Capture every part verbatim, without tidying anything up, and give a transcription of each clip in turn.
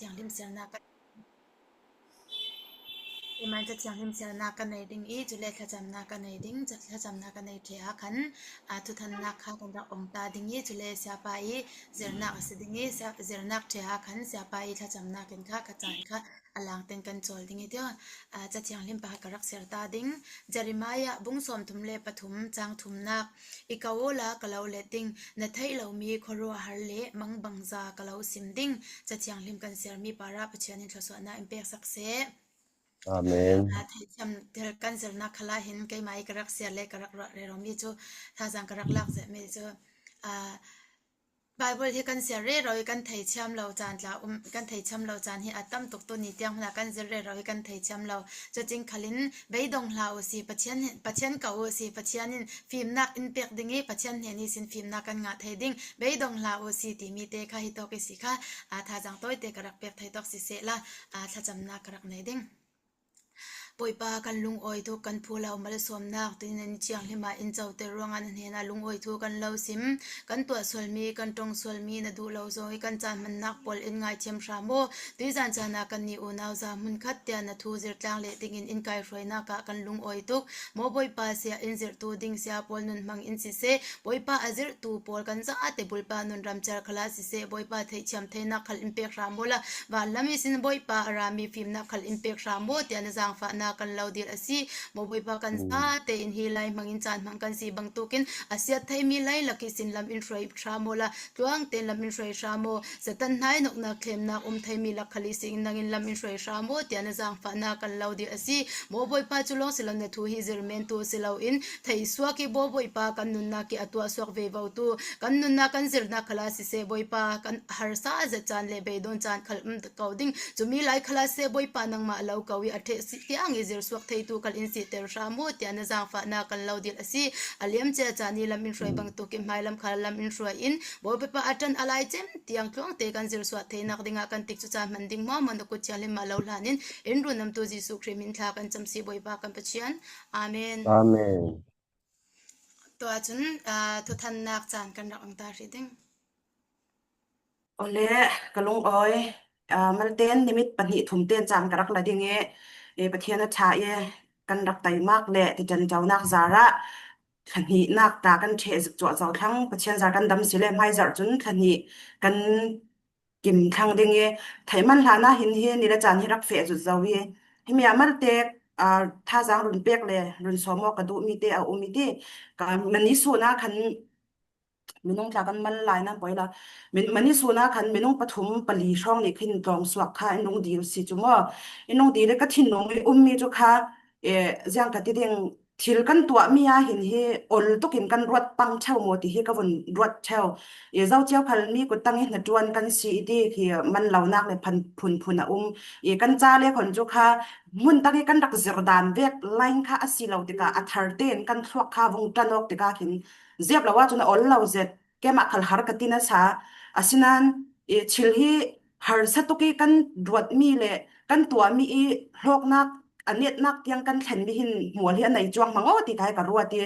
Thianghlim siarna ka, keimah in Cathianghlim siarna ka nei ding i, cule thlacamna ka nei ding, ca-, thlacamna ka nei ṭheh a khan, aa, thuthanna kha kan rak ong ta ding i, cule siapa i zirnak a si ding i, sia-, zirnak ṭheh a khan siapa i thlacamna ken kha ka caan kha a langten kan cawl ding i tio. Aa, Cathianghlim pakhat ka rak siar ta ding. Jeremiah bung sawmthum le pathum cang thumnak, i ko awla ka lo let ding, na theih lomi khuaruahhar le mangbangza ka lo sim ding. Cathianghlim kan siarmi parah Pathian in thluasuahnak in peksak seh. Amen. Aa, theithiam tel kan zirnak khalah hin keimah i ka rak siar le ka rak ruah rero mi cu, thazaang ka rak lak zet mi cu, aa, Bible hi kan siar rero i kan theithiam lo caan tla um, kan theithiam lo caan hi a tam tuk tu ni tiang hmana kan zir rero i kan theithiam lo. Cucing khalin beidong hlah u si, Pathian, Pathian ko u si, Pathian in fimnak in pek ding i Pathian hnen ihsin fimnak kan ngah thei ding. Beidong hlah u si timi te kha hi tawk i si kha, aa, thazaang tawite ka rak pek thei tawk siseh la, aa, thlacamnak ka rak nei ding. Bawipa, kan lungawi tuk, kan phu lo malsawmnak, tunin na ni thianghlim ah in coter ruangah na hnenah lungawi thu kan lo sim. Kan tuah sualmi, kan ṭong sualmi, na duh lo zong i kan caan hmannak pawl in ngaithiam hram aw. Tuizan caan ah kan ni unau za hmunkhat tiah na thu zirtlang leh dingin in kaihruainak ah kan lungawi tuk. Maw Bawipa, sia in zirhtu ding sia pawl nun hmang in siseh, Bawipa a zirhtu pawl kan zate bulpa nun ramcar khalah siseh, Bawipa, theihthiam theinak khal in pek hram awla, vanlam ihsin Bawipa a rami fimnak khal in pek hram aw, tiah na zaangfahnak kan lo dil a si. Maw Bawipa, kan zate in hi lai hmangin caan hmang kan si bangtukin a siat theimi lai lak ihsin lam in hruai hram awla, tluang tein lam in hruai hram aw. Satan hnainoknak thlemnak um theimi lak khal ihsin nangin lam in hruai hram aw, tiah na zaangfahnak kan lo dil a si. Maw Bawipa, cu lawng si lo, na thu hi zirmentu si loin theisuak i, Maw Bawipa, kan nunnak i a tuahsuak vevotu, kan nunnak kan zirnak khalah siseh, Bawipa, kan harsa zet caan le beidawn caan khal um ko ding. Cumi lai khalah siseh, Bawipa, nangmah lo ko i a ṭheh si tiang i zirsuak theitu khal in siter hram aw, tiah na zaangfahnak kan lo dil a si. A liamcia caan i lam in hruai bangtuk i hmailam khal lam in hruai in, Bawipa, a ṭan a lai cem tiang tluangte kan zirsuah theinak dingah kan tikcu caan hman ding hmuahhmuah na kut thianghlim ah lo hlanin in run namtu Jesuh Khrih min thla kan cam si, Bawipa kan Pathian. Amen. Amen. Tua cun, aa, thuthannak caan kan rak ang ta hrih ding. Awle, ka lungawi, aa, malte in nimit pahnih thum tein caan ka rak la ding i, e, Pathian a ṭha i kan rak taimak le tiṭanconak zarah thlahnihnak ta kan ṭheh cuahco thlang, Pathian zar kan dam si le hmaizarh cun thlahnih kan kim thlang ding i, theih man hlan ah hin hi ni le caan hi rak feh zut zo i, himi ah malte, aa, thazaang run pek le run sawm aw ka duhmi te a um i ti, ka mani sun ah khan minung tla kan mal lai nan poi la, min-, mani sun ah khan minung pathum pali hrawng nih khin tlawng suak kha in rung dil si cu maw? In rung dil i ka thinlung i ummi cu kha, e, ziang ka ti ding, thil kan tuahmi ah hin hi ol tukin kan ruat pang ṭheu maw ti hi ka vun ruat ṭheu. I zo cio khal mi kuttang i hnaṭuan kan si i ti khi man lonak le phan-, phunphun a um. I kan ca le khon cu kha hmun tak i kan rak zir dan vek line kha a si lo tikah a thar tein kan thluak kha vung ṭan awk tikah khin ziap lo ahcun a ol lo zet. Keimah khal har ka ti nasa. Asinain, i, thil hi harsa tuk i kan ruatmi le kan tuahmi i hlawknak a netnak tiang kan thlenmi hin hmual hi a nei cuang hmang aw ti kha hi ka ruat i,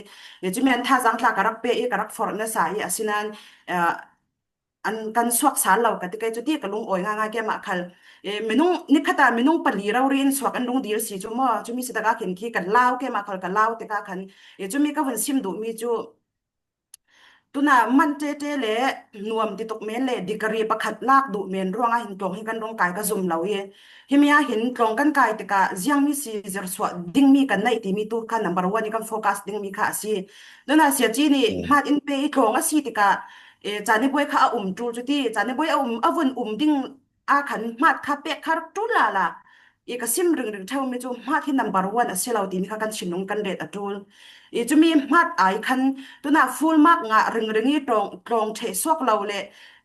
i, cumi an thazaang tla ka rak pe i ka rak forh nasa i, asinain, aa, an kan suak sal lo ka ti kei cu ti ka lungawi ngaingai keimah khal. I, minung, nikhat ah minung pali rori in suak an rung dil si cu maw, cumi si takah khin khi ka lau, keimah khal ka lau tikah khan, i, cumi ka vun sim duhmi cu, tuna man ṭeṭe le nuam ti tuk men le degree pakhat lak duh men ruangah hin tlawng hi kan rung kai ka zum lo i, himi ah hin tlawng kan kai tikah ziangmi si zirsuah dingmi kan neih timi tu kha number one i kan focus dingmi kha a si. Tuna siaci nih hmat in pe i tlawng a si tikah, e, canibuai kha a um ṭul cu ti, canibuai a um, a vun um ding ah khan hmat kha pek kha rak ṭul lala. I ka sim ringring ṭheumi cu hmat hi number one a si lo timi kha kan thinlung kan ret a ṭul. I cumi hmat ai khan tuna full mark ngah ringring i tlawng, tlawng ṭheh suak lo le,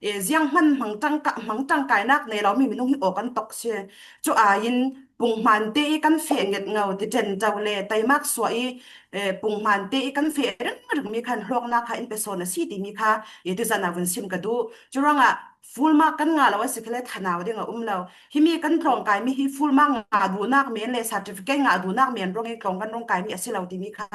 i ziang hman hmang ṭangka-, hmang ṭangkainak nei lomi minung hi aw kan tok si. Cu aiin punghman te i kan feh nget ngo ti ṭenṭo le taimak suah i, e, punghman te i kan feh ringringmi khan hlawknak kha in pe sawn a si timi kha i tizan ah vun sim ka duh. Curuangah full mark kan ngah lo a si kha le thanau ding a um lo. Himi kan tlawngkai mi hi full mark ngah duhnak men le certificate ngah duhnak men ruangin tlawng kan rung kai mi a si lo timi kha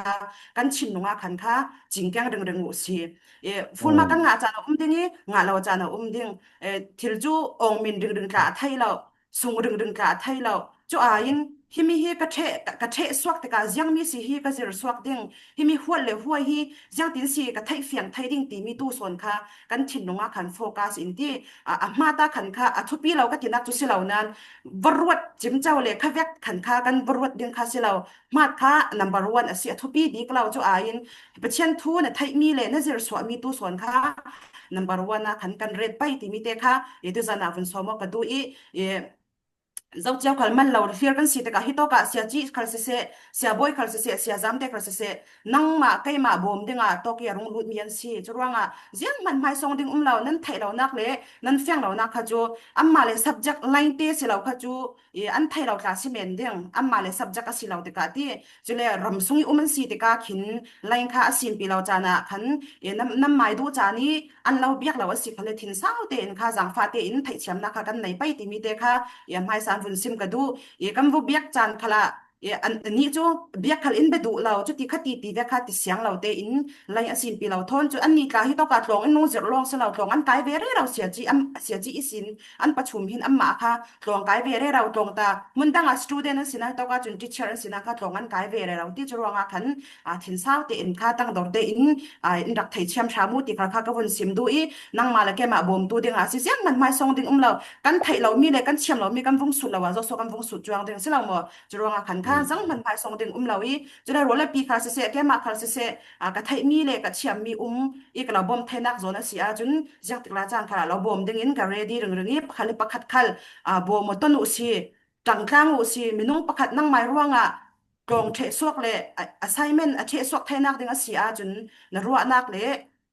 kan thinlung ah khan kha cingkiang ringring uh si. E, full mark kan ngah caan a um ding i, ngah lo caan a um ding. E, thil cu awng min ringring tla a thei lo, sung ringring tla a thei lo. Cu aiin himi hi ka ṭheh, ka, ka ṭheh suak tikah ziangmi si hi ka zir suak ding, himi huat le huai hi ziangtin si ka theih fiang thei ding timi tu sawn kha kan thinlung ah khan focus in ti, a, a hmata khan kha a thupi lo ka tinak cu si lo nain, va ruat cimco le kha vek khan kha kan va ruat ding kha si lo. Hmat kha number one a si, a thupi bik lo cu aiin Pathian thu na theihmi le na zir suahmi tu sawn kha number one ah khan kan ret pei timi te kha, e, tuzan ah vun sawm aw ka duh i, e, Zocio khal man lo hlir kan si tikah, hitawkah siaci khal siseh, siabawi khal siseh, siazamte khal siseh, nangmah keimah bawm dingah tawk i a rung lutmi an si. Curuangah zianghman hmaisawng ding um lo, nan theih lonak le nan fiang lonak kha cu, anmah le subject line te si lo kha cu, i an theih lo tla si men ding, anmah le subject a si lo tikah ti, cule ram sung i um an si tikah khin line kha a simpi lo caan ah khan, i nam, nam mai duh caan i an lo biak lo a si kha le thinsau tein kha zangfah tein theihchiamnak kha kan nei pei timi te kha, i a hmaisa an vun sim ka duh. I kan va biak caan khalah, i an, anih cu biak khal in bia duh lo, cuti kha titi vek kha ti siang lo tein line a simpi lo thawn cu annih tla hitawkah tlawng in nung zirh lawng si lo, tlawng an kai ve rero, siaci, am, siaci ihsin an pachum hin anmah kha tlawng kai ve rero, tlawng ta hmun dangah student an sinah, hitawkah cun teacher an sinah kha tlawng an kai ve rero ti curuangah khan, a, thinsau tein kha tangdor tein, a, in rak theithiam hram uh ti khal kha ka vun sim duh i, nangmah le keimah bawmtu dingah a si, zianghman hmaisawng ding um lo, kan theih lomi le kan thiam lomi kan vung sut lo ah, Joshua kan vung sut cuang ding si lo maw? Curuangah khan kha zang hman hmaisawng ding um lo i, cule rual le pi khal siseh, keimah khal siseh, a, ka theihmi le ka thiammi um i ka lo bawm theinak zawn a si ahcun, ziangtik lai caan khal ah lo bawm dingin ka ready ringring i, pakhat le pakhat khal, a, bawm aw ton uh si, ṭangtlang uh si, minung pakhat nangmai ruangah tlawng ṭheh suak le, a, assignment a ṭheh suak theinak ding a si ahcun, na ruahnak le,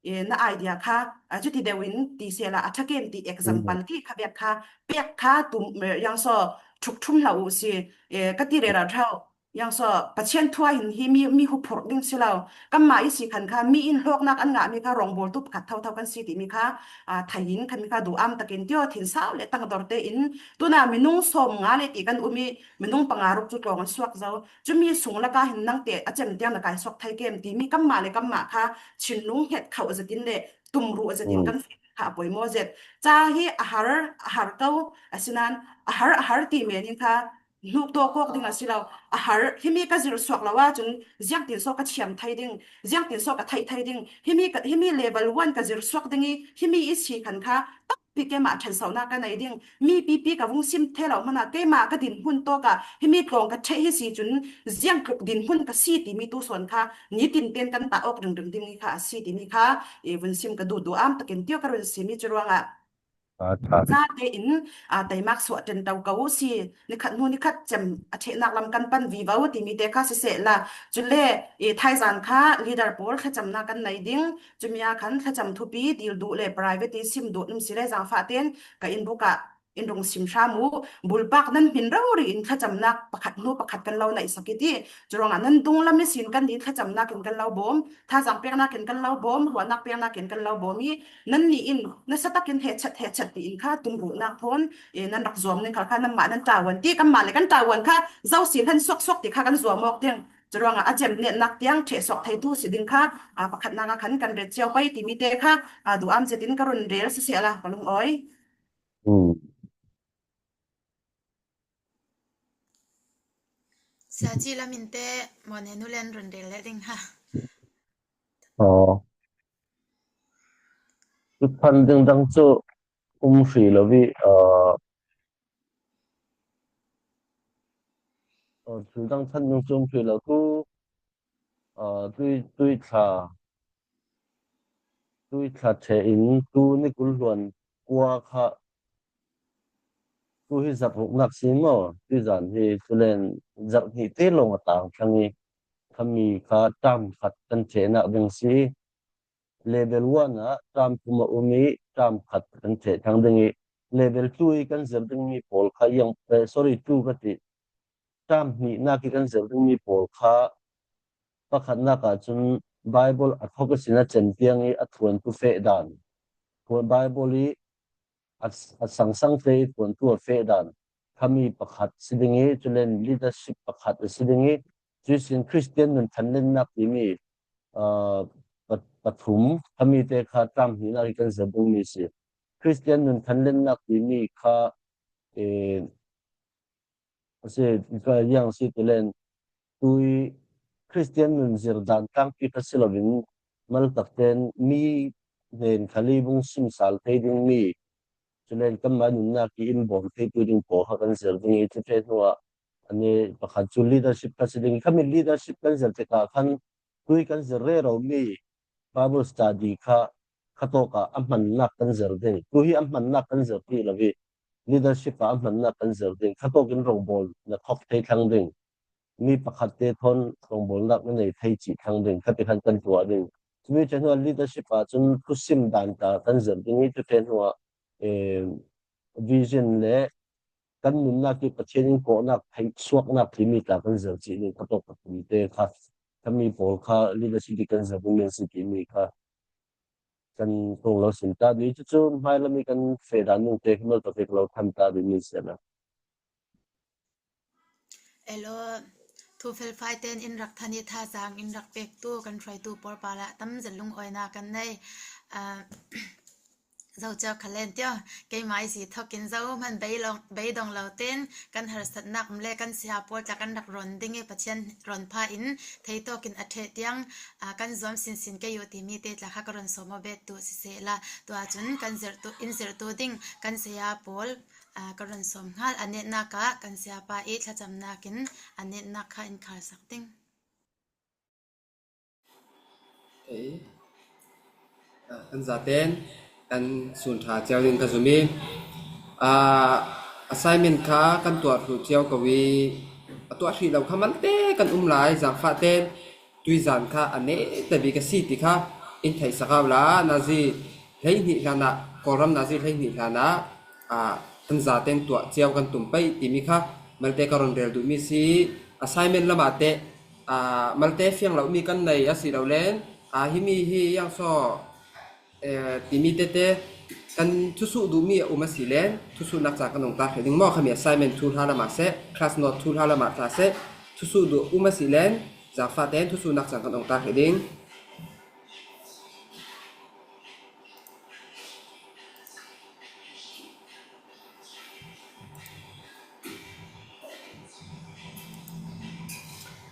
e, na idea kha, a, cuti deuh in ti sehla, a ṭhakem ti example ti kha bek kha, pek kha tum, e, yang so, ṭhukṭhum hlah uh si, e, ka ti rero ṭheu. Yang so, Pathian thu ah hin hi mi, mi huphurh ding si lo. Kanmah i si khan kha, mi in hlawknak an ngahmi kha, rawngbawltu pakhat thotho kan si timi kha, a, thei in khan mi kha duh am takin tio, thinsau le tangdor tein, tuna minung sawm nga le ti kan um i, minung panga ruk cu tlawng an suak zo. Cumi sung lakah hin nangte a cem tiang na kai suak thei kem timi kanmah le kanmah kha thinlung hnget khauh zetin le tumruh zetin kan feh kha a poimaw zet. Ca hi a har, a har ko, asinain a har, a har ti men in kha hnuk tawk awk ding a si lo. A har, himi ka zir suak lo ahcun ziangtin so ka thiam thei ding, ziangtin so ka theih thei ding, himi ka, himi level one ka zir suak ding i, himi i si khan kha tampi keimah ṭhansohnak ka nei ding, mi pipi ka vung sim thei lo hmanah keimah ka dinhmun tawkah himi tlawng ka ṭheh hi si cun ziangtluk dinhmun ka si timi tu sawn kha nitin ten kan tah awk ringring ding kha a si timi kha i vun sim ka duh duh am takin tio ka run sim i curuangah zate in, a, teimak suah ṭanṭo ko u si, nikhat hnu nikhat cem a ṭhehnak lam kan pan vivo timi te kha sisehla, cule i thaizan kha leader pawl thlacamnak kan nei ding, cumi ah khan thlacam thupi dil duh le private in sim duh um si le zangfah tein ka innbuk ah in rung sim hram uh, bulpak nan hmin rori in thlacamnak pakhat hnu pakhat kan lo neihsak i ti, curuangah nan dunglam ihsin kan nih thlacamnak in kan lo bawm, thazang peknak in kan lo bawm, ruahnak peknak in kan lo bawm i, nannih in nasa takin hechat, hechat tiin kha tumruhnak thawn, e, nan rak zuam ning khal kha nanmah nan ṭawan ti, kanmah le kan ṭawan kha zosi hlan suaksuak ti kha kan zuam awk ding. Curuangah a cem netnak tiang ṭheh suak theitu si ding kha, a, pakhatnak ah khan kan ret cio pei timi te kha, a, duh am zetin ka run rel sisehla ka lungawi. Siaci lamin te maw ne nu len run rel le ding ha. Aw. Cu phan dingdang cu um hri lo i, aa, aa, thil dang phan ding cu um hri lo tu, aa, tui, tui thla, tui thla ṭheh in tu ni kul hluan kua kha tu hi zarh ruknak si maw? Tui zan hi tulen zarh hnih te lawng a tang thlang i khami kha ṭam khat kan ṭhehnak ding si. Level one ah ṭam thum a um i ṭam khat kan ṭheh thlang ding i level two i kan zir dingmi pawl kha yang, eh, sorry, two ka ti. Ṭam hnihnak i kan zir dingmi pawl kha pakhatnak ah cun Bible a thawk ihsin a cen tiang i a thuantu feh dan. Bible i a, a sangsangte i puantu a feh dan khami pakhat si ding i, culen leadership pakhat a si ding i, cuisin Christian nun thanlennak timi, aa, pa-, pathum khamite kha tam hnihnak i kan zir dingmi si. Christian nun thanlennak timi kha, eh, a si, ka yang si tulen, tui Christian nun zir dan tangpi kha si loin, maltakten mi hnen khali bung simsal thei dingmi, culen kanmah nunnak i inbawl theitu ding pawl kha kan zir ding i, cuti hnuah a ni pakhat cu leadership kha si ding i, khami leadership kan zir tikah khan tui kan zir rero mi Bible study kha khatawk ah a hmannak kan zir ding. Tu hi a hmannak kan zir ti lo i, leadership ah a hmannak kan zir ding. Khatawk in rongbawl na thok thei thlang ding. Mi pakhatte thawn rongbawlnak na nei thei cih thlang ding. Khati khan kan tuah ding. Cumi ṭhen hnuah leadership ah cun thusim dan ta kan zir ding i, cuti hnuah, eh, vision le kan nunnak i Pathian in kawhnak theih suaknak timi tla kan zir cih ning khatawk pathumte kha, khami pawl kha leadership i kan zir ding men si timi kha kan kong lo sim ta dih. Cucu hmailam i kan feh dan nungte kha maltak i ka lo tham ta dih mi si a. Elo, thu felfai tein in rak than i thazaang in rak pektu kan hruaitu pawl pala tam zet lungawinak kan nei. Aa, Zocio Khalen tio, keimah i si thokin zohman beidong, beidong lo tein kan harsatnak um le kan saya pawl tla kan rak ron ding i Pathian ron pha in theitawk in a ṭheh tiang, aa, kan zuam sinsin kei uh timi te tla kha ka ron sawm aw bet tu siseh la, tua cun kan zirtu, in zirtu ding kan saya pawl, aa, ka ron sawm hngal. A netnak ah kan sayapa i thlacamnak in a netnak kha in khalsak ding. Ei, aa, kan zaten kan sun ṭha cio ding ka zum i, aa, assignment kha kan tuah hlu cio ko i, a tuah hrih lo kha malte kan um lai, zaangfah ten tuizan kha a neta bik a si ti kha in theihsak au la, nazi hleihnih hlanah, Kawlram nazi hleihnih hlanah, aa, kan zaten tuah cio kan tum pei timi kha malte ka ron rel duhmi si. Assignment lamah teh, aa, malte fiang lomi kan nei a si lo len, aa, himi hi yang saw, eh, timi tete kan thusuh duhmi a um a si len, thusuhnak cang kan ong ta hrih ding maw? Khami assignment thu hla lamah seh, class note thu hla lamah tla seh, thusuh duh um a si len, zaangfah ten thusuhnak cang kan ong ta hrih ding.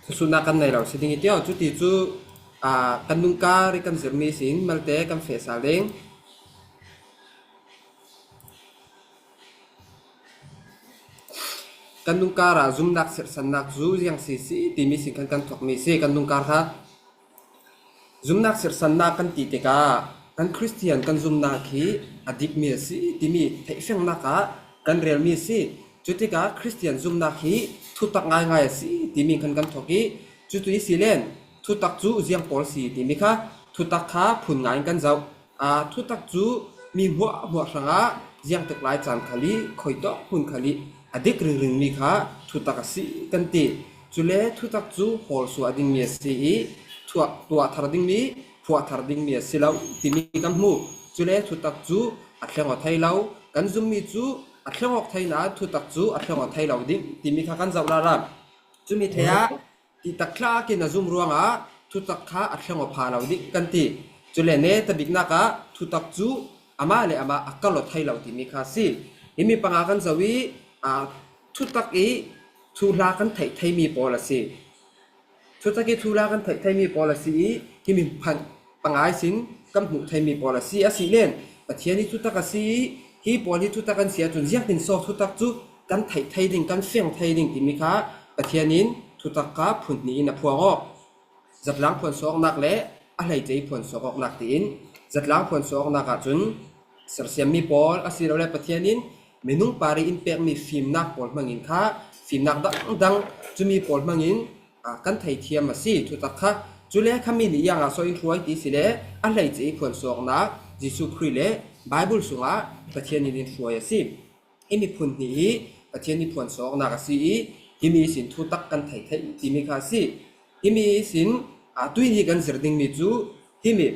Thusuhnak kan nei lo si ding i tio, cuti cu, aa, kan nungkar i kan zirmi sin malte kan feh sal ding. Kan nungkar ah zumnak sirhsannak cu ziang si si timi sin khan kan thokmi si. Kan nungkar kha zumnak sirhsannak kan ti tikah kan Khristian kan zumnak hi a dikmi a si timi theihfiangnak ah kan relmi a si. Cutikah Khristian zumnak hi thutak ngaingai a si timi khan kan thok i, cucu i si len thutak cu ziang pawl si timi kha thutak kha phun ngai in kan zoh. Aa, thutak cu mi hmuahhmuah hrangah ziangtik lai caan khal i khuitawk hmun khal i a dik ringringmi kha thutak a si kan ti. Cule thutak cu hawl suah dingmi a si i, thuah, tuah thar dingmi, phuah thar dingmi a si lo timi kan hmu. Cule thutak cu a thleng aw thei lo, kan zummi cu a thleng awk thei nain thutak cu a thleng aw thei lo ding timi kha kan zoh rara. Cumi thei ah, tihtak thlak in a zum ruangah thutak kha a thleng aw pha lo ding kan ti. Cule neta biknak ah thutak cu amah le amah a kal aw thei lo timi kha a si. Himi panga kan zoh i, aa, thutak i thuhla kan theih theimi pawl a si. Thutak i thuhla kan theih theimi pawl a si i, himi phan-, panga ihsin kan hmuh theimi pawl a si. A si len Pathian hi thutak a si i, hi pawl hi thutak an si ahcun ziangtin saw thutak cu kan theih thei ding, kan fiang thei ding timi kha Pathian in thutak kha phun hnih in a phuang awk. Zatlang phuansuah awknak le a hleice i phuansuah awknak tiin, zatlang phuansuah awknak ahcun sersiammi pawl asilole Pathian in minung par i in pekmi fimnak pawl hmangin kha, fimnak dangdang cumi pawl hmangin, aa, kan theithiam a si thutak kha. Cule khami nih iangah saw in hruai ti si le a hleice i phuansuah awknak Jesuh Khrih le Bible sungah Pathian in in hruai a si. Himi phun hnih hi Pathian i phuansuah awknak a si i, himi ihsin thutak kan thei theih timi kha a si. Himi ihsin, aa, tuihni kan zir dingmi cu himi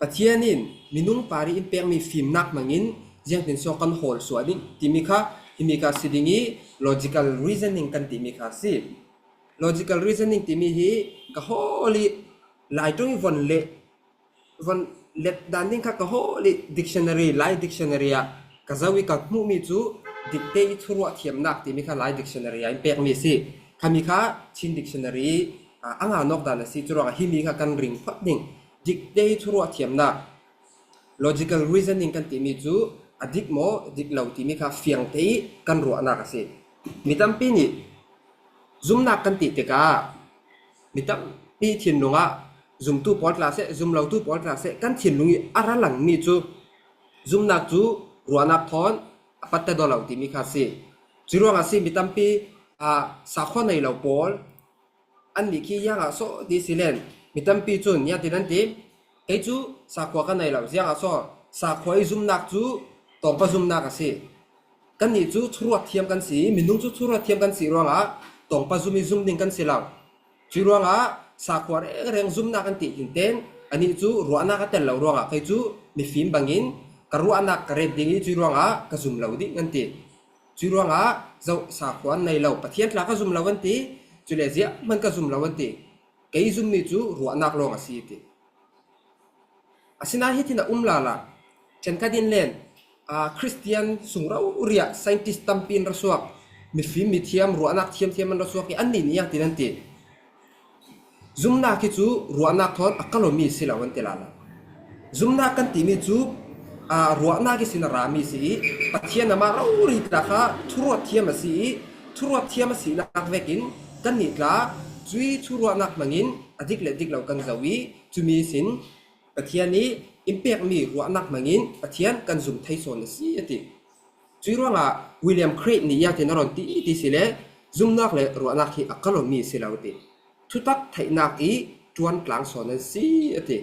Pathian in minung par ih in pekmi fimnak hmangin ziangtin sawk kan hawl suah ding timi kha, himi kha si ding ih logical reasoning kan timi kha si. Logical reasoning timi hi ka hawl ih Lai ṭong ih von leh, von let dan ding kha ka hawl ih dictionary, Lai dictionary ah ka zoh ih ka hmuhmi cu dikte ih thuruah thiamnak timi kha Lai dictionary ah in pekmi si. Khami kha Chin dictionary ih, a, a ngah nawk dan a si. Curuangah himi kha kan ring phot ding. Dikte ih thuruah thiamnak, logical reasoning kan timi cu a dik maw, dik lo timi kha fiangte ih kan ruahnak a si. Mi tampi nih zumnak kan tih tikah mi tampi thinlung ah, zumtu pawl tla seh, zum lotu pawl tla seh, kan thinlung ih a ra langmi cu zumnak cu ruahnak thawn a patte daw lo timi kha a si. Curuangah a si, mi tampi, aa, sakhua nei lo pawl annih khi ziangah sawh ti si len, mi tampi cun ziangtin an ti, kei cu sakhua ka nei lo, ziangah sawh, sakhua ih zumnak cu tawngpa zumnak a si. Kannih cu thuruat thiam kan si ih, minung cu thuruat thiam kan si ruangah tawngpa zum ih zum ding kan si lo. Cuih ruangah sakhua rengreng zumnak an tih tinten, anih cu ruahnak a tel lo ruangah kei cu mifim bangin ka ruahnak ka ret ding ih cuih ruangah ka zum lo ding an ti. Cuih ruangah zoh sakhua an nei lo, Pathian tla ka zum lo an ti, cule ziahman ka zum lo an ti. Kei zummi cu ruahnak lawng a si ti. Asinain hitin a um lala. Ṭhenkhat in len, aa, Khristian sung rori ah scientist tampi an ra suak, mifim mithiam, ruahnak thiamthiam an ra suak ih annih nih ziangtin an ti. Zumnak hi cu ruahnak thawn a kal awmi si lo an ti lala. Zumnak kan timi cu, aa, ruahnak ihsin a rami si ih, Pathian amah rori tla kha thuruat thiam a si ih, thuruat thiam a sinak vekin kannih tla cuih thuruahnak hmangin a dik le dik lo kan zoh ih, cumi ihsin Pathian ih in pekmi ruahnak hmangin Pathian kan zum thei sawn a si, a ti. Cuih ruangah William Craig nih ziangtin a rawn ti ti si le, zumnak le ruahnak hi a kal awmi si lo ti. Thutak theihnak ih ṭuan tlang sawn an si, a ti.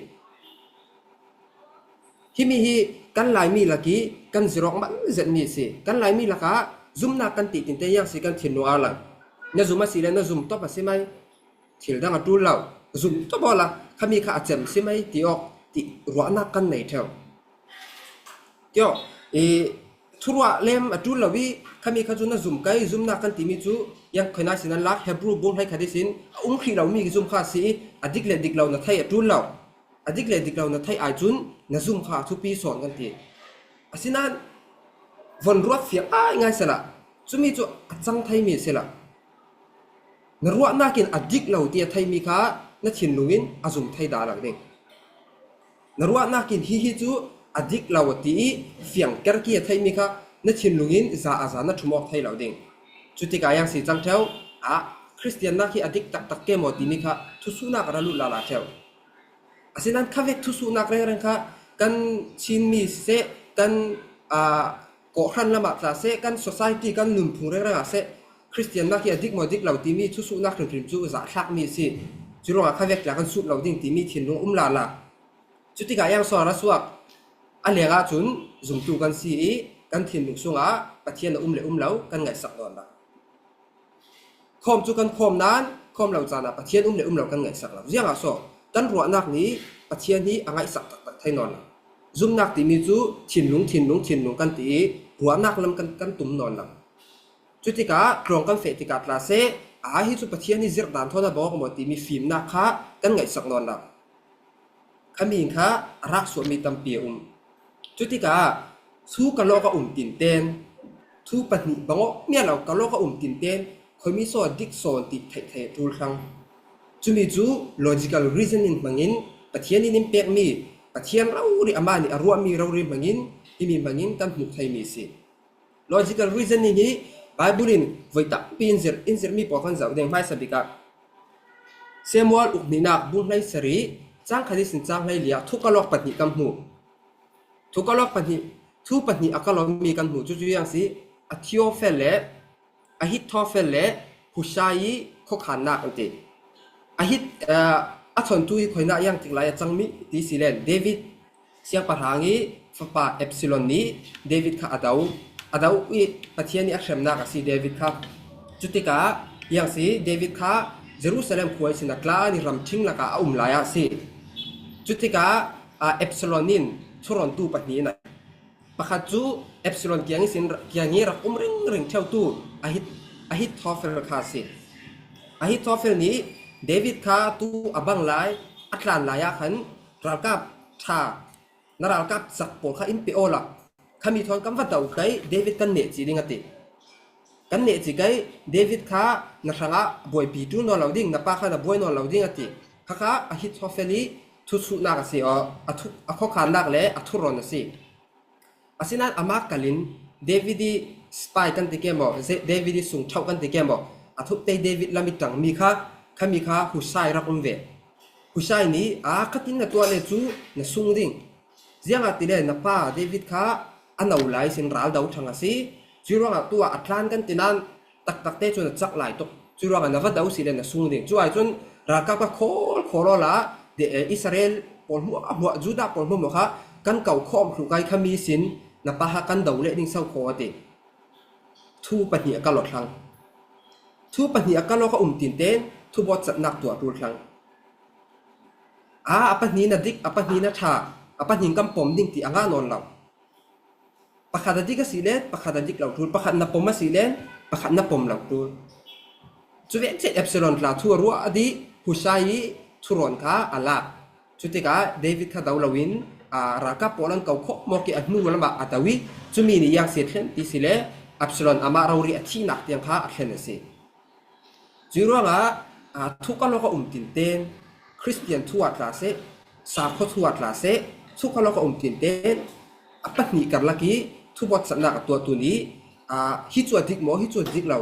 Himi hi kan Laimi lak ih kan zir awk mal zetmi a si. Kan Laimi lakah zumnak kan tih tinte ziang si kan thinlung a lang. Na zum a si le na zum tawp a si mai. Thil dang a ṭul lo, zum tawp awla khami kha a cem si mai ti awk ti ruahnak kan nei ṭheu. Ti awk, i, thuruah lem a ṭul lo ih khami kha cu na zum kai, zumnak kan timi cu ziang khuina ihsin an lak, Hebru bung hleikhat ihsin a um hrih lomi zum kha a si ih a dik le dik lo na theih a ṭul lo. A dik le dik lo na theih ai cun na zum kha a thupi sawn kan ti. Asinain von ruat fiang ai ngai sehla, cumi cu a cang theimi a si lo. Na ruahnak in a dik lo ti a theihmi kha na thinlung in a zum thei dah lo ding. Na ruahnak in hihi cu a dik lo ti ih fiang kerki a theihmi kha na thinlung in za a za na ṭhum awk thei lo ding. Cutikah ziang si cang ṭheu ah, Khristiannak hi a dik taktak ke maw timi kha thusuhnak a ra lut lala ṭheu. Asinain khavek thusuhnak rengreng kha kan Chinmi siseh, kan, aa, kawhhran lamah tla seh, kan society, kan nunphung rengrengah seh, Khristiannak hi a dik maw dik lo timi thusuhnak hrimhrim cu zahthlakmi a si. Curuangah khavek tla kan sut lo ding timi thinlung a um lala. Cutikah ziang so a ra suak? A lengah cun zumtu kan si ih kan thinlung sungah Pathian a um le um lo kan ngaihsak nawn lo. Khawm cu kan khawm nain, khawm lo caan ah Pathian um le um lo kan ngaihsak lo. Ziangah so? Kan ruahnak nih Pathian hi a ngaihsak taktak thei nawn lo. Zumnak timi cu thinlung, thinlung, thinlung kan ti ih ruahnak lam kan, kan tum nawn lo. Cutikah tlawng kan feh tikah tla seh, aa, hi cu Pathian hi zirh dan thawn a bawk maw timi fimnak kha kan ngaihsak nawn lo. Khami in kha a rak suahmi tampi a um. Cutikah thu ka lawk a um tinten, thu pahnih bangawk miah lo ka lawk a um tinten, khuimi saw a dik sawn ti theih theih a ṭul thlang. Cumi cu logical reasoning hmangin Pathian in in pekmi, Pathian rori amah nih a ruahmi rori hmangin, himi hmangin kan hmuh theimi a si. Logical reasoning hi Bible in voi tampi in zirh, in zirhmi pawl kan zoh ding. Hmaisa bikah Samuel ukhnihnak bung hleisarih cang khat ihsin cang hleili ah thu ka lawk pahnih kan hmu. Thu ka lawk pahnih, thu pahnih a ka lawkmi kan hmu. Cucu ziang si, Ahithophel le, Ahithophel le Hushai khuakhannak an ti. Ahit, aa, a chawntu hi khuinak ziang tik lai a cangmi ti si len David siangpahrang ih fapa Absalom nih David kha a do. A do ih Pathian ih a hremnak a si David kha. Cutikah ziang si, David kha Jerusalem khua ihsin a tla an ih ramṭhing lakah a um lai ah a si. Cutikah Absalom in thurawntu pahnih in a, pakhat cu Absalom kiang ihsin, kiang hi rak um ringring ṭheutu Ahit-, Ahithophel kha a si. Ahithophel nih David kha tu a bang lai, a tlan lai ah khan ralkap ṭha, na ralkap sak pawl kha in pe awla, khami thawn kan va do kai, David kan neh ci ding a ti. Kan neh ci kai, David kha na hrangah buaipi ṭul nawn lo ding, na pa kha na buai nawn lo ding a ti. Kha kha Ahithophel i thusuhnak a si aw, a thu-, a khuakhannak le a thurawn a si. Asinain amah kalin David i spy kan ti ke maw, Ze-, David i sungṭhoh kan ti ke maw, a thuptei David lam i ṭangmi kha, khami kha Hushai rak um ve. Hushai nih, a, ka tin na tuah le cu na sung ding. Ziangahtile na pa David kha a no lai sin ral do ṭhang a si. Cuih ruangah tu ah a tlan kan ti nain taktak te cu na cak lai tuk. Cuih ruangah na va do si le na sung ding. Cu ai cun ralkap kha khawl khawl awla, de-, eh, Israel pawl hmuahhmuah, Judah pawl hmuahhmuah kha kan ko khawm thluh kai, khami sin na pa kha kan do leh ding so kho a ti. Thu pahnih a kal aw thlang. Thu pahnih a kal aw kha um tinte, thu bawt catnak tuah ṭul thlang. A, a pahnih na dik, a pahnih na ṭha, a pahnih kan pom ding ti a ngah nawn lo. Pakhat a dik a si le, pakhat a dik lo ṭul, pakhat na pom a si le, pakhat na pom lo ṭul. Cu vek ceh Absalom tla thu a ruah a dih, Hushai i thurawn kha a lak. Cutikah David kha do loin, aa, ralkap pawl an ko khawh mawk i a hnu lamah a do i, cumi nih ziang si a thlen ti si le, Absalom amah rori a thihnak tiang kha a thlen a si. Cuih ruangah, aa, thu kal awk a um tinten, Khristian thu ah tla seh, sakhua thu ah tla seh, thu kal awk a um tinten, a pahnih karlak i thu bawtsatnak a tuahtu nih, aa, hi cu a dik maw, hi cu a dik lo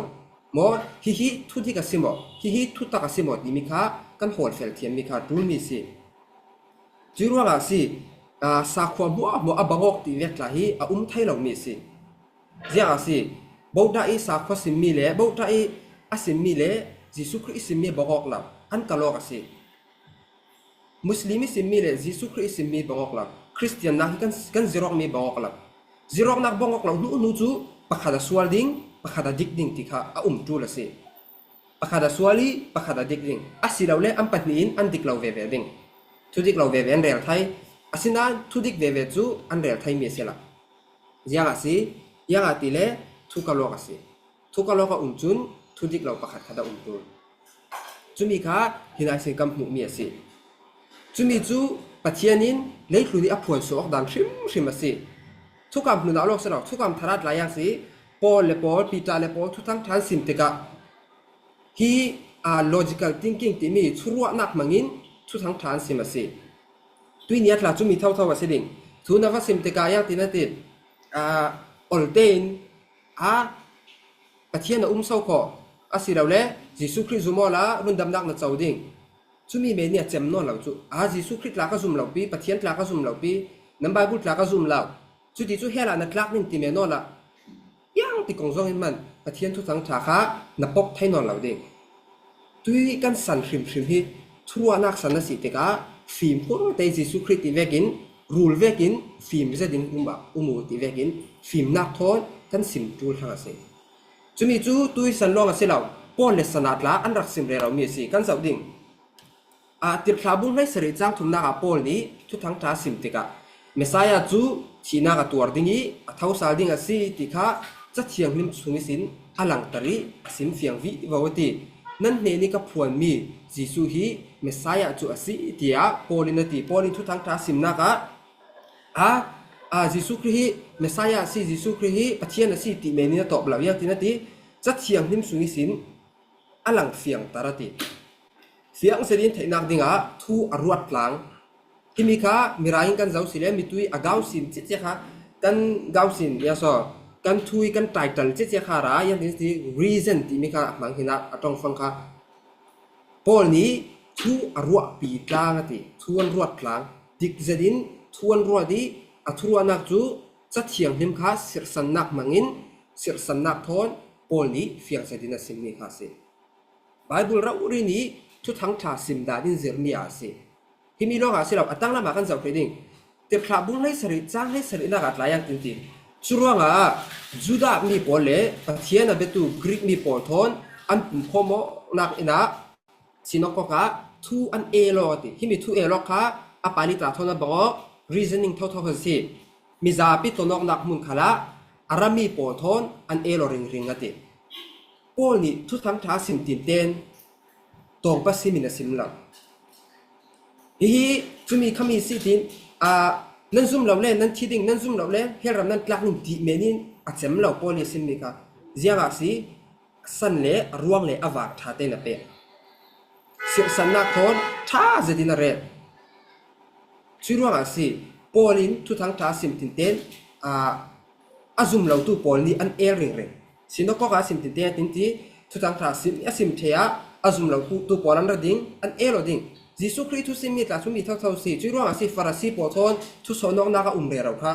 maw, hihi thudik a si maw, hihi thutak a si maw timi kha kan hawlfel thiammi kha ṭulmi a si. Cuih ruangah a si, aa, sakhua hmuahhmuah a bang awk ti vek tla hi a um thei lomi a si. Ziangah a si, Buddha i sakhua simmi le Buddha i a simmi le Jesuh Khrih i simmi bang awk lo, an kal awk a si. Muslim i simmi le Jesuh Khrih i simmi bang awk lo, Khristiannak hi kan, kan zirawkmi bang awk lo. Zirawknak bang awk lo hnu hnu cu pakhat a sual ding, pakhat a dik ding ti kha a um ṭul a si. Pakhat a sual i pakhat a dik ding. Asilole an pahnih in an dik lo veve ding. Thudik lo veve an rel thei. Asinain thudik veve cu an rel theimi a si lo. Ziangah a si, ziangah ti le thu kal awk a si. Thu kal awk a um cun thudik lo pakhat khat a um ṭul. Cumi kha hi naisin kan hmuhmi a si. Cumi cu Pathian in leitlun i a phuansuah awk dan hrimhrim a si. Thukam hnu dah lawk si lo, thukam tharat lai-ang si, Paul le Paul, Peter le Paul, Thuthang ṭha an sim tikah hi, aa, logical thinking timi thuruahnak hmangin Thuthang ṭha an sim a si. Tuini a tla cumi thotho a si ding. Thu na va sim tikah ziang ti na ti, aa, oltein, aa, Pathian a um so kho, asilole Jesuh Khrih zum awla rundamnak na co ding. Cumi men nih a cem nawn lo cu, aa, Jesuh Khrih tla ka zum lo pi, Pathian tla ka zum lo pi, nan Bible tla ka zum lo. Cuti cu hell ah na tlak ning ti men nawn lo. Ziang ti kong zong in man Pathian Thuthang ṭha kha na pok thei nawn lo ding. Tui kan san hrimhrim hi thuruahnak san a si tikah fim hur te Jesuh Khrih ti vekin, rul vekin, fim zetin um ah, um uh ti vekin fimnak thawn kan sim ṭul thlang a si. Cumi cu tui san lawng a si lo, Paul le Sana tla an rak sim rero mi a si, kan zoh ding. Aa, Tirhthlah bung hleisarih cang thumnak ah Paul nih Thuthang ṭha a sim tikah Messiah cu thihnak a tuar ding i a thosal ding a si ti kha Ca Thianghlim chung ihsin a langter i a sim fiang vivo a ti. Nan hnen i ka phuanmi Jesuh hi Messiah cu a si, tiah Paul in a ti. Paul in Thuthang ṭha a simnak ah, a, a, Jesuh Khrih hi Messiah a si, Jesuh Khrih hi Pathian a si ti men in a tawp lo, ziang tin a ti. Ca Thianghlim chung ihsin a lang fiangter a ti. Fiang zetin theihnak dingah thu a ruat tlang. Himi kha Mirang in kan zoh si le mitui a gausin cicia kha kan gausin, ya so, kan thui kan title cicia kha ra, yan tin si reason timi kha a hmang hinah a ṭongfang kha. Paul nih thu a ruahpi tlang a ti, thu an ruat tlang. Dik zetin thu an ruat i a thuruahnak cu Ca Thianghlim kha sirhsannak hmangin sirhsannak thawn Paul nih fiang zetin a simmi kha a si. Bible rori nih Thuthang ṭha sim dan in zirmi a si. Himi lawngah a si lo, a tanglam ah kan zoh hrih ding. Tirhthlah bung hleisarih, cang hleisarihnak ah tlai ang tin ti. Curuangah Judah mi pawl le Pathian a biatu Greek mi pawl thawn an pumkhawm awknak in ah sinakok ah thu an el awk a ti. Himi thu el awk kha A Pali tla thawn a bang aw, reasoning thotho a si. Mizapi tlonawknak hmun khalah a rami pawl thawn an el aw ringring a ti. Paul nih Thuthang ṭha a sim tinten tawngpa simin a sim lo. Hihi, cumi khami si tin, aa, nan zum lo le, nan thi ding, nan zum lo le, hell ram nan tlak ding ti menin a cem lo Paul nih a simmi kha. Ziangah si, san le a ruang le a vak ṭha tein a pek. Sirhsannak thawn ṭha zetin a rel. Cui ruangah si, Paul in Thuthang ṭha a sim tinten, aa, a zum lotu pawl nih an el ringring. Sinakok ah a sim tinten a tin ti, Thuthang ṭha a sim, a sim ṭheh ah a zum lotu pawl an ra ding, an el aw ding. Jesuh Khrih thu simmi tla cumi thotho si, cui ruangah si, Farasi pawl thawn thusawhnawknak a um rero kha.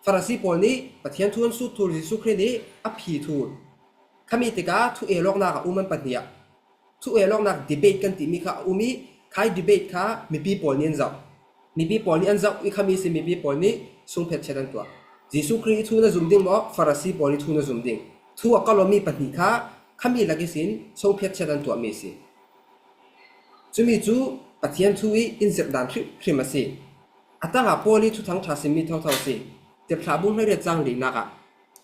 Farasi pawl nih Pathian thu an sut thul, Jesuh Khrih nih a phi thul. Khami tikah thu el awknak a um an pahnih ah. Thu el awknak debate kan timi kha a um i, khai debate kha mipi pawl nih an zoh. Mipi pawl nih an zoh i, khami si mipi pawl nih sungphet chet an tuah. Jesuh Khrih i thu na zum ding maw, Farasi pawl i thu na zum ding? Thu a kalawmi pahnih kha khami lak ihsin sungphet chet an tuahmi si. Cumi cu Pathian thu i in zirh dan hrimhrim a si. A tangah Paul i Thuthang ṭha simmi thotho a si. Tirhthlah bung hleiriat cang linak ah,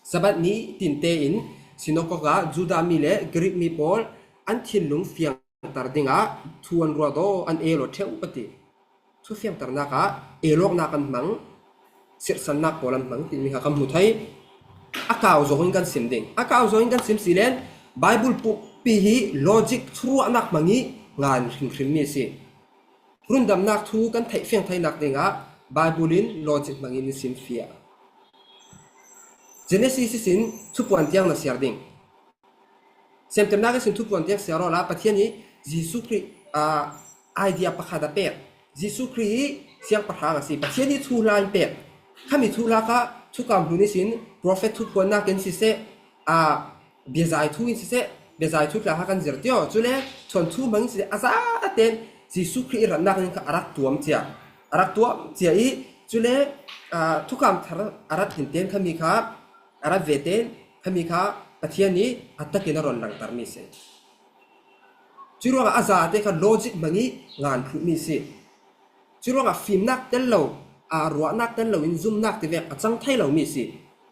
Sabbath ni tinte in sinakok ah Judah mi le Greek mi pawl an thinlung fiangter dingah thu an ruat aw, an el aw ṭheu a ti. Thu fiangternak ah el awknak an hmang, sirhsannak pawl an hmang timi kha kan hmu thei. A kau zawng in kan sim ding. A kau zawng in kan sim si len Bible pumpi hi logic thuruahnak hmang i ngan hrimhrimmi a si. Rundamnak thu kan theih fiang theinak dingah Bible in logic hmangin in simfiah. Genesis ihsin thupuan tiang na siar ding. Semtemnak ihsin thupuan tiang siar awla Pathian i Jesuh Khrih, aa, idea pakhat a pek. Jesuh Khrih hi siangpahrang a si. Pathian i thuhla in pek. Khami thuhla kha Thukam Hlun ihsin prophet thupuannak in siseh, aa, biazai thu in siseh, biazai thu tla kha kan zir tio. Cule thuanthu hmang in siseh, a zaten Jesuh Khrih i ratnak in kha a rak tuam cia. A rak tuam cia i, cule, aa, Thukam Thar a rat tinten khami kha, a rat veten khami kha Pathian i a takin a ron langtermi si. Curuangah a zate kha logic hmang i ngan hluhmi si. Curuangah fimnak tel lo, aa, ruahnak tel lo in zumnak tivek a cang thei lomi si.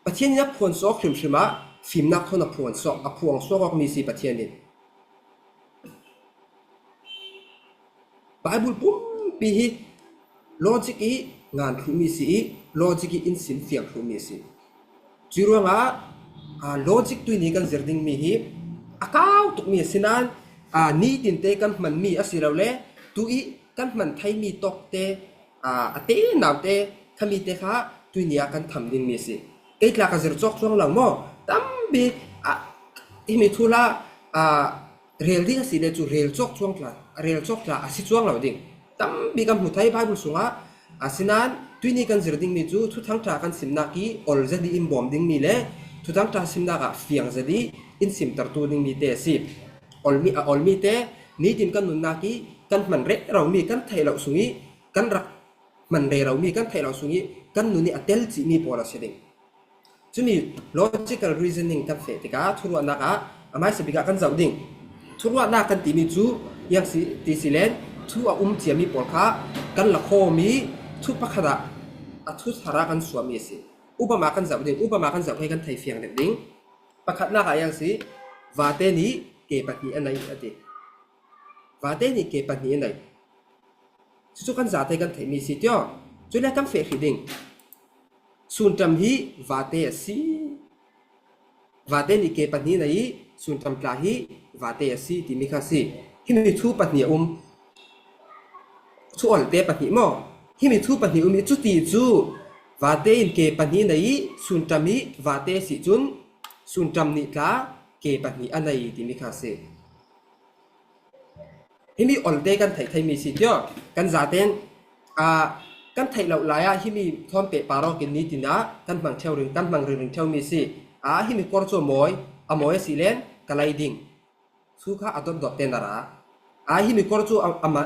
Pathian in a phuansuak hrimhrim ah fimnak thawn a phuansuak, a phuangsuak awkmi si Pathian in. Bible pumpi hi logic i ngan hluhmi si i, logic i in sim fiang hluhmi si. Curuangah, aa, logic tuini kan zir dingmi hi a kau tukmi a si nain, aa, nitinte kan hmanmi a si lo le, tu i kan hman theimi tawkte, aa, a te naute, khamite kha tuini ah kan tham dingmi a si. Kei tla ka zir cawk cuang lo maw? Tampi, aa, himi thuhla, aa, rel ding a si le cu rel cawk cuang tla, rel cawk tla a si cuang lo ding. Tampi kan hmu thei Bible sungah, asinain tuini kan zir dingmi cu Thuthang ṭha kan simnak i ol zet i in bawm dingmi le Thuthang ṭha simnak ah fiang zet i in simtertu dingmi te a si. Olmi, a olmi te nitin kan nunnak i kan hman reromi kan theih loh sung i kan rak hman reromi kan theih loh sung i kan nun i a tel cihmi pawl a si ding. Cumi logical reasoning kan feh tikah thuruahnak ah a hmaisa bik ah kan zoh ding. Thuruahnak kan timi cu ziang si ti si len thu a um ciami pawl kha kan lakhawm i thu pakhat ah a thu thar ah kan suahmi a si. Upama kan zoh ding, upama kan zoh kei kan thei fiang deuh ding. Pakhatnak ah ziang si, vate nih ke pahnih a nei a ti. Vate nih ke pahnih a nei. Cucu kan zate kan theihmi si tio. Cule kan feh hrih ding. Sunṭam hi vate a si. Vate nih ke pahnih nei i sunṭam tla hi vate a si timi kha a si. Himi thu pahnih a um. Thu olte pahnih maw? Himi thu pahnih um i cuti cu vate in ke pahnih nei i sunṭam hi vate a si cun sunṭam nih tla ke pahnih a nei timi kha a si. Himi olte kan theih theimi si tio, kan zaten, aa, kan theih loh lai ah himi thawn pehpar awk in nitin ah kan hmang ṭheu ring, kan hmang ringring ṭheumi si. Aa, himi kor cu a mawi, a mawi a si len ka lei ding. Thu kha a dotdot te na ra. Aa, himi kor cu a, a ma,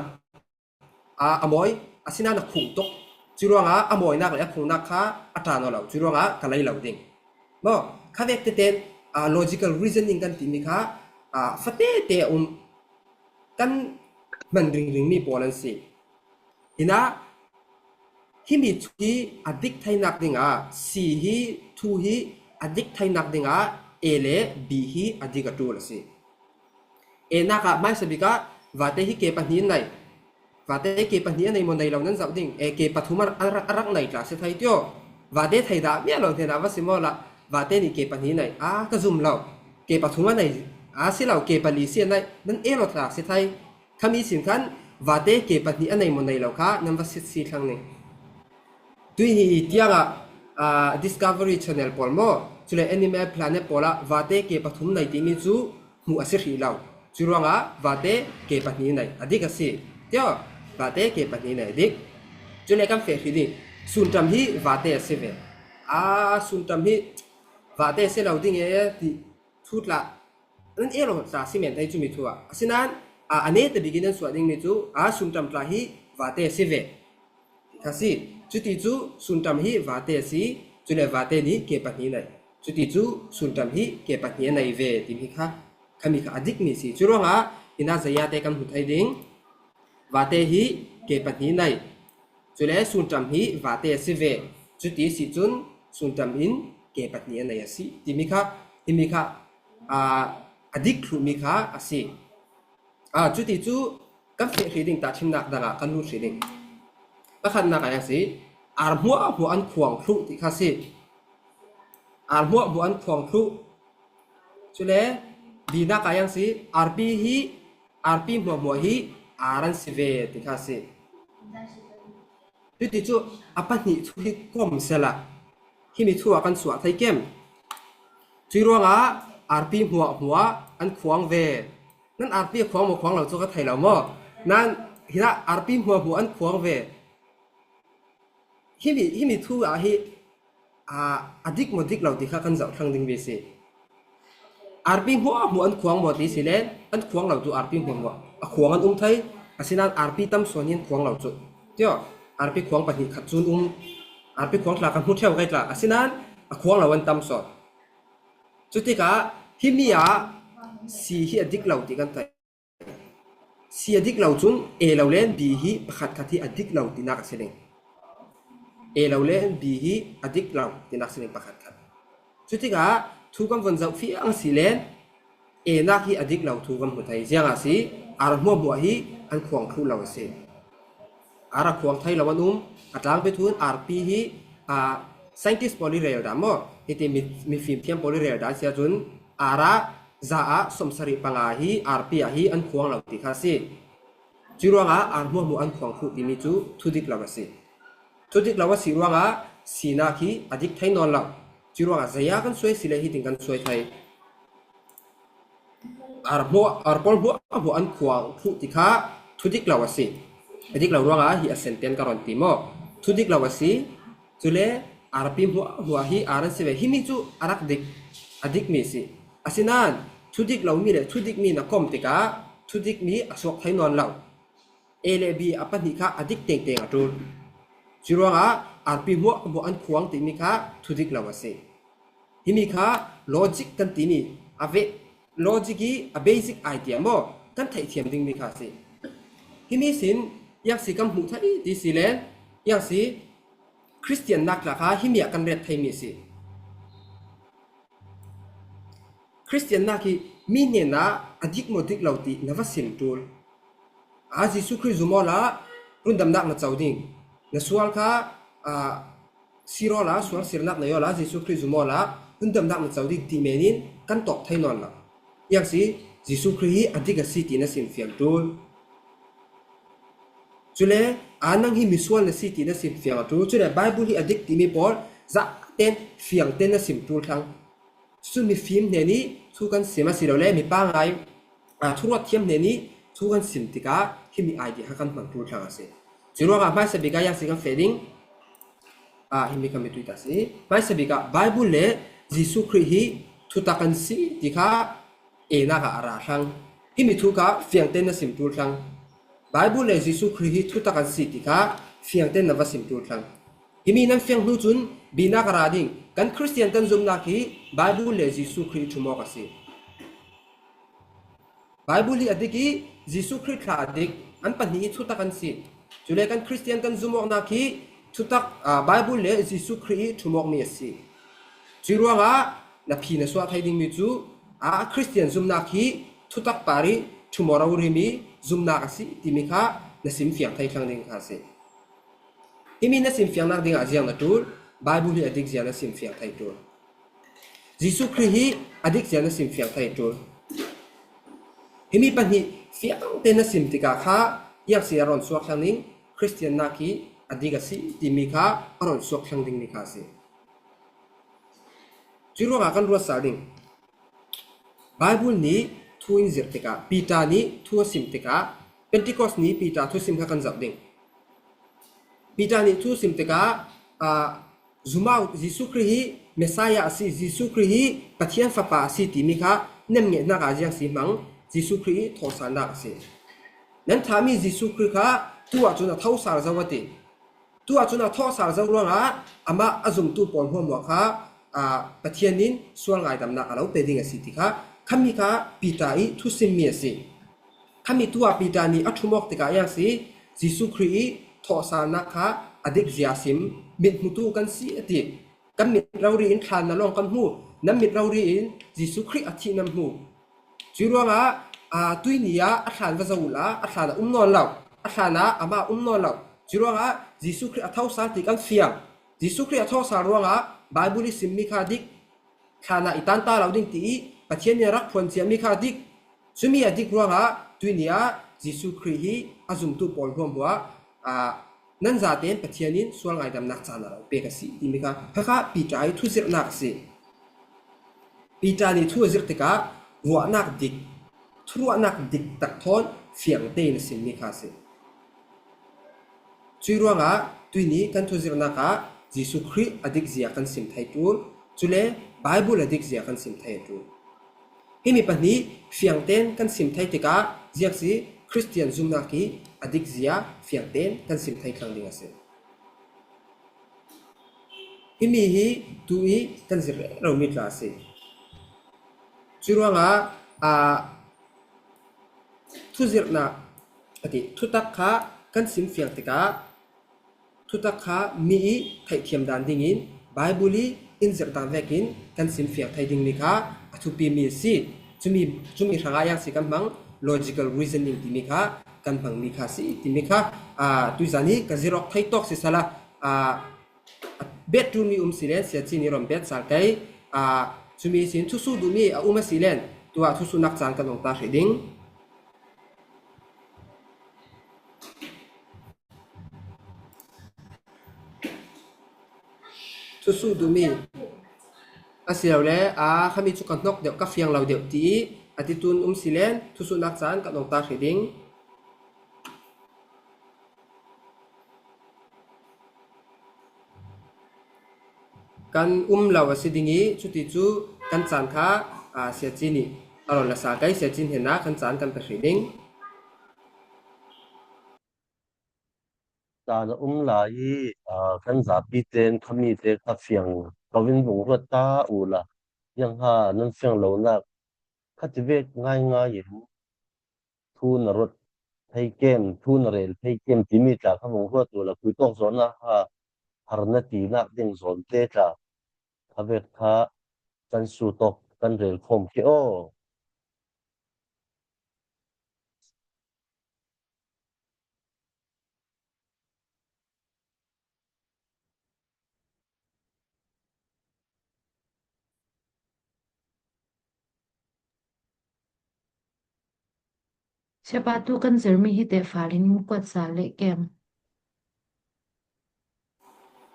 aa, a mawi, asinain a khung tuk. Curuangah a mawinak le a khungnak kha a ṭan aw lo. Curuangah ka lei lo ding. Maw, kha vek teten, aa, logical reasoning kan timi kha, aa, fatete a um. Kan hman ringringmi pawl an si. Hinah, himi thu hi a dik theinak dingah, si hi, thu hi a dik theinak dingah, A le B hi a dik a ṭul a si. A nak ah hmaisa bik ah vate hi ke pahnih an nei. Vate ke pahnih a nei maw nei lo nan zoh ding. E, ke pathum a, a, rak- a rak nei tla si thei tio. Vate thei dah miah lo hnenah va si maw lah. Vate nih ke pahnih nei. A, ka zum lo. Ke pathum a nei. A si lo, ke pali si a nei. Nan e lo tla si thei. Khami sin khan vate ke pahnih a nei maw nei lo kha nan va si, si thlang ning. Tui hi tiangah, ah, Discovery Channel pawl maw, cule Animal Planet pawlah vate ke pathum nei timi cu hmuh a si hrih lo. Cu ruangah vate ke pahnih nei a dik a si. Tio, vate ke pahnih nei a dik. Cule kan feh hrih ding. Sunṭam hi vate a si ve. Ah, sunṭam hi vate a si lo ding e ti thu tla nan e lo tla si men thei cu mi thu ah. Asinain, ah, a neta bikin nan suah dingmi cu, ah, sunṭam tla hi vate a si ve. Kha si. Cuti cu sunṭam hi vate a si, cule vate nih ke pahnih nei. Cuti cu sunṭam hi ke pahnih a nei ve timi kha, khami kha a dikmi si. Cu ruangah hinah zayate kan hmu thei ding. Vate hi ke pahnih nei. Cule sunṭam hi vate a si ve. Cuti si cun sunṭam in ke pahnih a nei a si. Timi kha, himi kha, aa, a dik thluhmi kha a si. Aa, cuti cu kan feh hrih ding tahṭhimnak dangah kan lut hrih ding. Pakhatnak ah a si, ar hmuahhmuah an khuang thluh ti kha si. Ar hmuahhmuah an khuang thluh. Cule binak ah a si, arpi hi, arpi hmuahhmuah hi ar an si ve ti kha si. Cuti cu a pahnih thu hi kom sela, himi thu ah kan suah thei kem? Cui ruangah arpi hmuahhmuah an khuang ve. Nan arpi a khuang maw khuang lo cu ka thei lo maw? Nan hinah arpi hmuahhmuah an khuang ve. Himi, himi thu ah hi, aa, a dik maw dik lo ti kha kan zoh thlang ding ve si. Arpi hmuahhmuah an khuang maw ti si le, an khuang lo tu arpi hmuahhmuah a khuang an um thei, asinain arpi tam sawn hi an khuang lo cu. Tio, arpi khuang pahnih khat cun um, arpi khuang tla kan hmu ṭheu kei tla, asinain a khuang lo an tam sawn. Cutikah himi ah si hi a dik lo ti kan theih. Si a dik lo cun A lo le B hi pakhatkhat hi a dik lo tinak a si ding. A lo le B hi a dik lo tinak si ding pakhatkhat. Cutikah thu kan von zoh fiang si le A nak hi a dik lo thu kan hmu thei. Ziangah si, ar hmuahhmuah hi an khuang thluh lo a si. Ar a khuang thei lo an um, a tlangpi thu in arpi hi, aa, scientist pawl i rel dah maw? Hiti mi, mifim thiam pawl i rel dah si ahcun, ar ah za ah sawmsarih panga hi arpi ah hi an khuang lo ti kha si. Cu ruangah ar hmuahhmuah an khuang thluh timi cu thudik lo a si. Thudik lo a si ruangah sinak hi a dik thei nawn lo. Cu ruangah zaya kan suai si le hitin kan suai thei. Ar hmuah, ar pawl hmuahhmuah an khuang thluh ti kha thudik lo a si. A dik lo ruangah hi a sentence ka rawn ti maw? Thudik lo a si. Cule arpi hmuahhmuah hi ar an si ve. Himi cu a rak dik, a dikmi a si. Asinain thudik lomi le thudikmi na kom tikah thudikmi a suak thei nawn lo. A le B a pahnih kha a dik tengteng a ṭul. Curuangah arpi hmuahhmuah an khuang timi kha thudik lo a si. Himi kha logic kan timi a ve, logic i a basic idea maw kan theihthiam dingmi kha a si. Himi sin iangsi kan hmuh thei ti si le iangsi Khristiannak tla kha himi ah kan ret theimi a si. Khristiannak hi mi hnenah a dik maw dik lo ti na va sim ṭul. A Jesuh Khrih zum awla rundamnak na co ding. Na sual kha, aa, sir awla, sual sirnak nei awla Jesuh Khrih zum awla rundamnak na co ding ti men in kan tawk thei nawn lo. Iangsi Jesuh Khrih hi a dik a si ti na sim fiang ṭul. Cule, aa, nang hi misual na si ti na sim fiang a ṭul. Cule Bible hi a dik timi pawl zahten fiangten na sim ṭul thlang. Cucu mifim hnen i thu kan sim a si lo le, mi pangai, aa, thuruat thiam hnen i thu kan sim tikah himi idea kha kan hman ṭul thlang a si. Curuangah hmaisa bik ah iangsi kan feh ding, aa, himi kan mitui ta si. Hmaisa bik ah Bible le Jesuh Khrih hi thutak an si ti kha A nak ah a ra thlang. Himi thu kha fiangten na sim ṭul thlang. Bible le Jesuh Khrih hi thutak an si ti kha fiangten na va sim ṭul thlang. Himi nan fiang hnu cun B nak a ra ding. Kan Khristian kan zumhnak hi Bible le Jesuh Khrih ṭhum awk a si. Bible hi a dik i Jesuh Khrih thla a dik. An pahnih hi thutak an si. Cule kan Khristian kan zum awknak hi thutak, aa, Bible le Jesuh Khrih ih thum awkmi a si. Cuih ruangah na phi na suah thei dingmi cu, aa, Khristian zumnak hi thutak par ih thum aw rorimi zumnak a si timi kha na simfiang thei thlang ding kha a si. Himi na simfiangnak dingah ziang na ṭul, Bible hi a dikzia na simfiang thei ṭul. Jesuh Khrih hi a dikzia na simfiang thei ṭul. Himi pahnih fiangte na sim tikah kha, iang si a rawn suak thlang ding, Khristiannak hi a dik a si timi kha a rawn suak thlang dingmi kha a si. Cuih ruangah kan ruat sal ding. Bible nih thu in zirh tikah, Peter nih thu a sim tikah, Pentecost ni Peter thusim kha kan zoh ding. Peter nih thu sim tikah, aa, zumau Jesuh Khrih hi Messiah a si, Jesuh Khrih hi Pathian Fapa a si timi kha nemngeihnak ah ziang si hmang, Jesuh Khrih ih thawhsalnak a si. Nan thlahmi Jesuh Khrih kha tu ahcun a thosal zo a ti. Tu ahcun a thawhsal zo ruangah amah a zumtu pawl hmuahhmuah kha, aa, Pathian in sual ngaidamnak a lo pe ding a si ti kha, khami kha Peter ih thusimmi a si. Khami tu ah Peter nih a thum awk tikah iang si, Jesuh Khrih ih thawhsalnak kha a dikzia sim, mithmutu kan si a ti. Kan mit rori in thlan na lawng kan hmu, nan mit rori in Jesuh Khrih a thih nan hmu. Cuih ruangah, aa, tuihni ah a thlan va zo uhla, a thlan ah um nawn lo, a thlan ah amah um nawn lo. Cuih ruangah Jesuh Khrih a thosal ti kan fiang. Jesuh Khrih a thosal ruangah Bible ih simmi kha dik, thlan ah i tanta lo ding ti ih Pathian in a rak phuan ciami kha dik. Cumi a dik ruangah tuihni ah Jesuh Khrih hi a zumtu pawl hmuahhmuah, aa, nan zatein Pathian in sual ngaidamnak caan a lo pek a si timi kha, kha kha Peter ih thuzirhnak a si. Peter nih thu a zirh tikah ruahnak dik, thuruahnak dik tak thawn fiang tein a simmi kha a si. Cuih ruangah tuihni kan thuzirhnak ah Jesuh Khrih a dikzia kan sim thei ṭul, cule Bible a dikzia kan sim thei a ṭul. Himi pahnih fiangten kan sim thei tikah ziang si, Khristian zumnak hi a dikzia fiangten kan sim thei thlang ding a si. Himi hi tu ih kan zirh reromi tla a si. Cuih ruangah, aa, thuzirhnak a ti, thutak kha kan sim fiang tikah, thutak kha mi ih theihthiam dan dingin Bible ih in zirh dan vekin kan sim fiang thei dingmi kha a thupimi a si. Cumi, cumi hrangah iang si kan hmang, logical reasoning timi kha kan hmangmi kha a si timi kha, aa, tuizan hi ka zirh awk thei tawk sisala, aa, a bet ṭulmi um si len, Sia Cin ih rawn bet sal kei, aa, cumi sin thusuh duhmi a um a si len, tuah thusuhnak caan kan ong ta hrih ding. Thusuh duhmi a si lo le, aa, khami cu ka hnok deuh, ka fiang lo deuh ti ih a ti tun um si len, thusuhnak caan kan ong ta hrih ding. Kan um lo a si ding ih, cuti cu kan caan kha, aa, Sia Cin ih a rawn la sal kei, Sia Cin hnenah kan caan kan pe hrih ding. Caan a um lai ih, aa, kan zapi tein khami te kha fiang ko in vung ruat ta uhla, ziangha nan fiang lonak kha ti vek ngaingai in, thu na ruat thei kem, thu na rel thei kem timi tla kha vung ruat uhla, khuitawk zawhnak kha har na tinak ding zawn te tla kha vek kha kan sut awk kan rel khawm khi aw. Siapa, tu kan zirhmi hi tehfalin in kuat sal leh kem?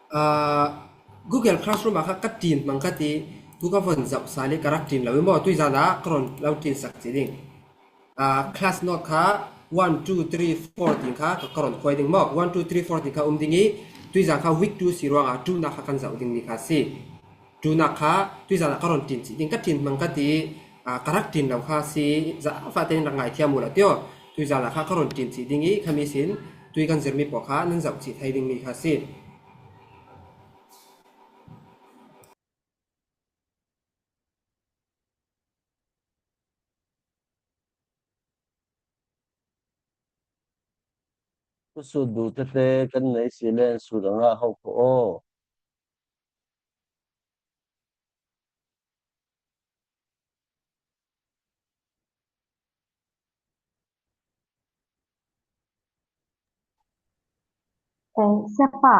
Aa, Google Classroom ah kha ka ṭin hmang kha ti, tu ka von zoh sal ih ka rak ṭin lo ih maw, tuizan ah ka rawn lo ṭin sak cih ding. Aa, class note kha one, two, three, four tiin kha ka, ka rawn khuai ding maw. One, two, three, four tiin kha um ding ih, tuizan kha week two si ruangah ṭulnak kha kan zoh dingmi kha si. Ṭulnak kha tuizan ah ka rawn ṭin cih ding, ka ṭin hmang ka ti, aa, ka rak ṭin lo kha si, zafa tein rak ngaithiam uhla tio. Tuizan ah kha ka rawn ṭin cih ding ih, khami sin tui kan zirhmi pawl kha nan zoh cih thei dingmi kha si. Khusut duh tete kan nei si len sut a ngah ho ko aw. Eh, siapa?